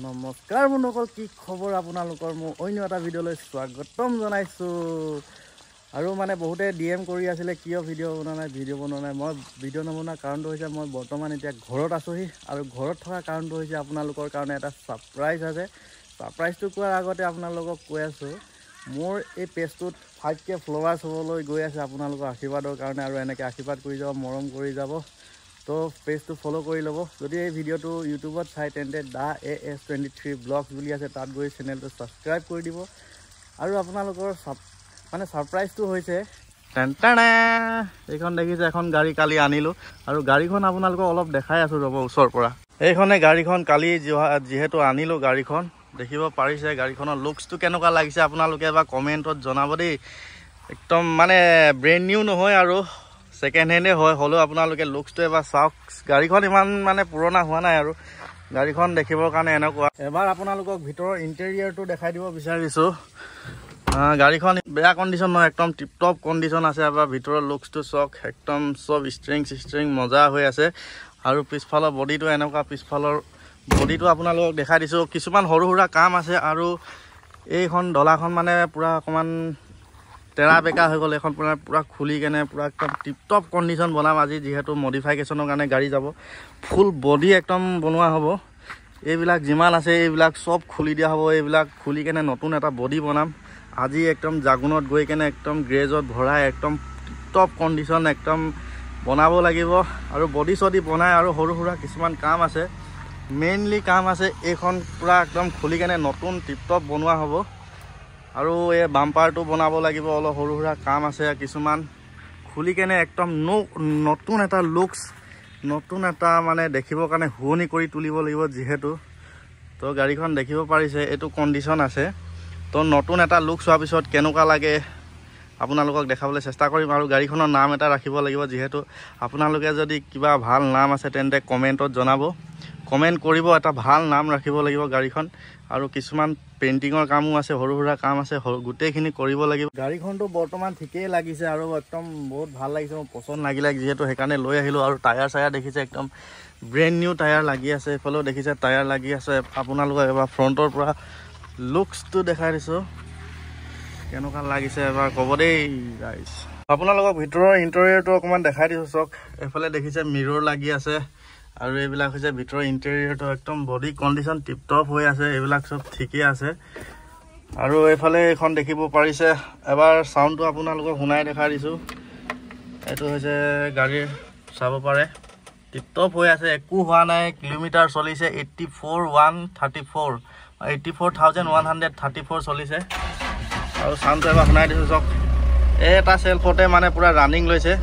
নমস্কাৰ বন্ধুসকল, কি খবৰ আপোনালোকৰ? মোৰ অন্য এটা ভিডিঅ'লৈ স্বাগতম জনাইছোঁ। আৰু মানে বহুতে ডিএম কৰি আছিলে, কিয় ভিডিঅ' বনোৱা নাই, ভিডিঅ' বনোৱা নাই। মই ভিডিঅ' নবনোৱাৰ কাৰণটো হৈছে, মই বৰ্তমান এতিয়া ঘৰত আছোঁহি আৰু ঘৰত থকা কাৰণটো হৈছে আপোনালোকৰ কাৰণে এটা ছাৰপ্ৰাইজ আছে। ছাৰপ্ৰাইজটো কোৱাৰ আগতে আপোনালোকক কৈ আছোঁ, মোৰ এই পেজটোত 5K followers হ'বলৈ গৈ আছে আপোনালোকৰ আশীৰ্বাদৰ কাৰণে। আৰু এনেকৈ আশীৰ্বাদ কৰি যাব, মৰম কৰি যাব, তো পেজটো ফ'ল' কৰি ল'ব। যদি এই ভিডিঅ'টো ইউটিউবত চাই, তেন্তে দা এ এছ 23 ব্লগছ বুলি আছে, তাত গৈ চেনেলটো ছাবস্ক্ৰাইব কৰি দিব। আৰু আপোনালোকৰ মানে ছাৰপ্ৰাইজটো হৈছে টেন, এইখন দেখিছে, এখন গাড়ী কালি আনিলোঁ আৰু গাড়ীখন আপোনালোকক অলপ দেখাই আছোঁ, ৰ'ব ওচৰৰ পৰা। এইখনে গাড়ীখন, কালি যিহেতু আনিলোঁ গাড়ীখন, দেখিব পাৰিছে। গাড়ীখনৰ লুকছটো কেনেকুৱা লাগিছে আপোনালোকে এবাৰ কমেণ্টত জনাব দেই। একদম মানে ব্ৰেণ্ড নিউ নহয় আৰু ছেকেণ্ড হেণ্ডে হয়, হ'লেও আপোনালোকে লুকছটো এবাৰ চাওক। গাড়ীখন ইমান মানে পুৰণা হোৱা নাই আৰু গাড়ীখন দেখিবৰ কাৰণে এনেকুৱা। এবাৰ আপোনালোকক ভিতৰৰ ইণ্টেৰিয়ৰটো দেখাই দিব বিচাৰিছোঁ। গাড়ীখন বেয়া কণ্ডিশ্যন নহয়, একদম টিপটপ কণ্ডিশ্যন আছে। এবাৰ ভিতৰৰ লুকছটো চাওক, একদম চব ষ্টেৰিং চিষ্টেৰিং মজা হৈ আছে। আৰু পিছফালৰ বডিটো এনেকুৱা, পিছফালৰ বডিটো আপোনালোকক দেখাই দিছোঁ। কিছুমান সৰু সুৰা কাম আছে আৰু এইখন ডলাখন মানে পূৰা অকণমান তেৰা বেকা হৈ গ'ল। এইখন পূৰা খুলি কেনে পূৰা একদম টিপটপ কণ্ডিশ্যন বনাম আজি, যিহেতু মডিফাইকেশ্যনৰ কাৰণে গাড়ী যাব। ফুল বডি একদম বনোৱা হ'ব। এইবিলাক যিমান আছে, এইবিলাক চব খুলি দিয়া হ'ব। এইবিলাক খুলি কেনে নতুন এটা বডি বনাম আজি। একদম জাগুনত গৈ কেনে একদম গ্ৰেজত ভৰাই একদম টিপটপ কণ্ডিশ্যন একদম বনাব লাগিব। আৰু বডি চডি বনাই আৰু সৰু সুৰা কিছুমান কাম আছে, মেইনলি কাম আছে এইখন পূৰা একদম খুলি কেনে নতুন টিপটপ বনোৱা হ'ব। আৰু এই বাম্পাৰটো বনাব লাগিব, অলপ সৰু সুৰা কাম আছে কিছুমান। খুলি কেনে একদম নতুন এটা লুকছ, নতুন এটা মানে দেখিবৰ কাৰণে শুৱনি কৰি তুলিব লাগিব যিহেতু। তো গাড়ীখন দেখিব পাৰিছে, এইটো কণ্ডিশ্যন আছে। তো নতুন এটা লুকছ হোৱাৰ পিছত কেনেকুৱা লাগে আপোনালোকক দেখাবলৈ চেষ্টা কৰিম। আৰু গাড়ীখনৰ নাম এটা ৰাখিব লাগিব যিহেতু, আপোনালোকে যদি কিবা ভাল নাম আছে তেন্তে কমেণ্টত জনাব, কমেণ্ট কৰিব। এটা ভাল নাম ৰাখিব লাগিব গাড়ীখন। আৰু কিছুমান পেইণ্টিঙৰ কামো আছে, সৰু সুৰা কাম আছে, গোটেইখিনি কৰিব লাগিব। গাড়ীখনটো বৰ্তমান ঠিকেই লাগিছে আৰু একদম বহুত ভাল লাগিছে, মোৰ পচন্দ লাগিলে যিহেতু, সেইকাৰণে লৈ আহিলোঁ। আৰু টায়াৰ চায়াৰ দেখিছে, একদম ব্ৰেণ্ড নিউ টায়াৰ লাগি আছে। এইফালেও দেখিছে, টায়াৰ লাগি আছে। আপোনালোকক এবাৰ ফ্ৰণ্টৰ পৰা লুকছটো দেখাই দিছোঁ, কেনেকুৱা লাগিছে এবাৰ ক'ব দেই গাইজ। আপোনালোকক ভিতৰৰ ইণ্টেৰিয়ৰটো অকণমান দেখাই দিছোঁ, চাওক। এইফালে দেখিছে, মিৰৰ লাগি আছে আৰু এইবিলাক হৈছে ভিতৰৰ ইণ্টেৰিয়ৰটো। একদম বডি কণ্ডিশ্যন টিপটপ হৈ আছে, এইবিলাক চব ঠিকেই আছে। আৰু এইফালে এইখন দেখিব পাৰিছে, এবাৰ চাউণ্ডটো আপোনালোকক শুনাই দেখাই দিছোঁ। এইটো হৈছে গাড়ীৰ, চাব পাৰে, টিপটপ হৈ আছে, একো হোৱা নাই। কিলোমিটাৰ চলিছে 84,134, 84,134 চলিছে। আৰু চাউণ্ডটো এবাৰ শুনাই দিছোঁ, চাওক। এই এটা চেল্ফতে মানে পূৰা ৰানিং লৈছে।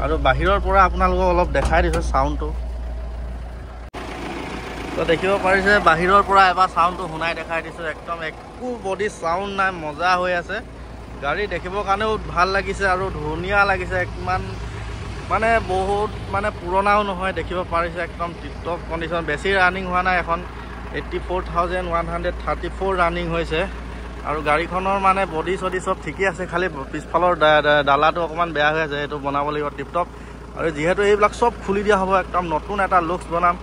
আৰু বাহিৰৰ পৰা আপোনালোকক অলপ দেখাই দিছোঁ চাউণ্ডটো। তো দেখিব পাৰিছে, বাহিৰৰ পৰা এবাৰ চাউণ্ডটো শুনাই দেখাই দিছোঁ। একদম একো বডি চাউণ্ড নাই, মজা হৈ আছে। গাড়ী দেখিবৰ কাৰণেও ভাল লাগিছে আৰু ধুনীয়া লাগিছে। ইমান মানে বহুত মানে পুৰণাও নহয়, দেখিব পাৰিছে, একদম টিপটপ কণ্ডিশ্যন। বেছি ৰানিং হোৱা নাই এখন, 84,134 running হৈছে। আৰু গাড়ীখনৰ মানে বডি চডি চব ঠিকেই আছে, খালি পিছফালৰ ডালাটো অকণমান বেয়া হৈ আছে, সেইটো বনাব লাগিব টিপটপ। আৰু যিহেতু এইবিলাক চব খুলি দিয়া হ'ব, একদম নতুন এটা লুকছ বনাম।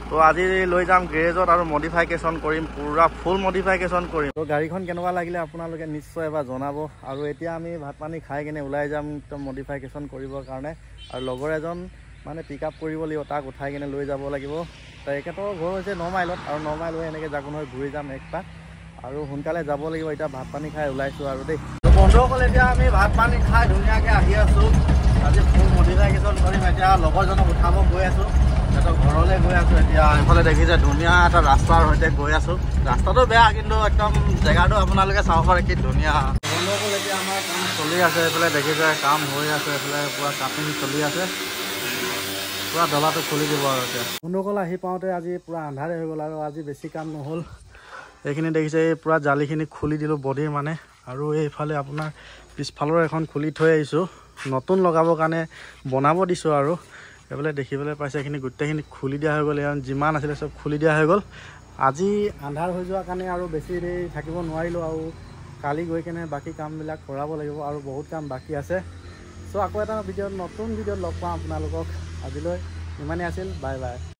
তো আজি লৈ যাম গেৰেজত আৰু মডিফাইকেশ্যন কৰিম, পূৰা ফুল মডিফাইকেশ্যন কৰিম। তো গাড়ীখন কেনেকুৱা লাগিলে আপোনালোকে নিশ্চয় এবাৰ জনাব। আৰু এতিয়া আমি ভাত পানী খাই কেনে ওলাই যাম একদম মডিফাইকেশ্যন কৰিবৰ কাৰণে। আৰু লগৰ এজন মানে পিক আপ কৰিব লাগিব, তাক উঠাই কেনে লৈ যাব লাগিব। তেখেতৰ ঘৰ হৈছে ন মাইলত আৰু ন মাইল হৈ এনেকৈ জাগুন হৈ ঘূৰি যাম এক পাক আৰু সোনকালে যাব লাগিব। এতিয়া ভাত পানী খাই ওলাইছোঁ আৰু দেই। তো বন্ধুসকল, এতিয়া আমি ভাত পানী খাই ধুনীয়াকৈ আহি আছোঁ। আজি ফুল মডিফাইকেশ্যন কৰিম। এতিয়া লগৰজনক উঠাব গৈ আছোঁ, সিহঁতৰ ঘৰলৈ গৈ আছোঁ। এতিয়া এইফালে দেখিছে, ধুনীয়া এটা ৰাস্তাৰ সৈতে গৈ আছোঁ। ৰাস্তাটো বেয়া, কিন্তু একদম জেগাটো আপোনালোকে চাব পাৰে, কি ধুনীয়া। বন্ধুসকল, এতিয়া আমাৰ কাম চলি আছে। এইফালে দেখিছে, কাম হৈ আছে, এইফালে পূৰা কাটিং চলি আছে, পূৰা ডলাটো খুলি দিব। আৰু এতিয়া বন্ধুসকল, আহি পাওঁতে আজি পূৰা আন্ধাৰে হৈ গ'ল আৰু আজি বেছি কাম নহ'ল। এইখিনি দেখিছে, এই পূৰা জালিখিনি খুলি দিলোঁ বডিৰ মানে। আৰু এইফালে আপোনাৰ পিছফালৰ এখন খুলি থৈ আহিছোঁ, নতুন লগাবৰ কাৰণে বনাব দিছোঁ। আৰু এইফালে দেখিবলৈ পাইছে, এইখিনি গোটেইখিনি খুলি দিয়া হৈ গ'ল। এইখন যিমান আছিলে চব খুলি দিয়া হৈ গ'ল। আজি আন্ধাৰ হৈ যোৱাৰ কাৰণে আৰু বেছি দেৰি থাকিব নোৱাৰিলোঁ আৰু কালি গৈ কেনে বাকী কামবিলাক কৰাব লাগিব আৰু বহুত কাম বাকী আছে। চ' আকৌ এটা ভিডিঅ'ত, নতুন ভিডিঅ'ত লগ পাম আপোনালোকক। আজিলৈ ইমানেই আছিল, বাই বাই।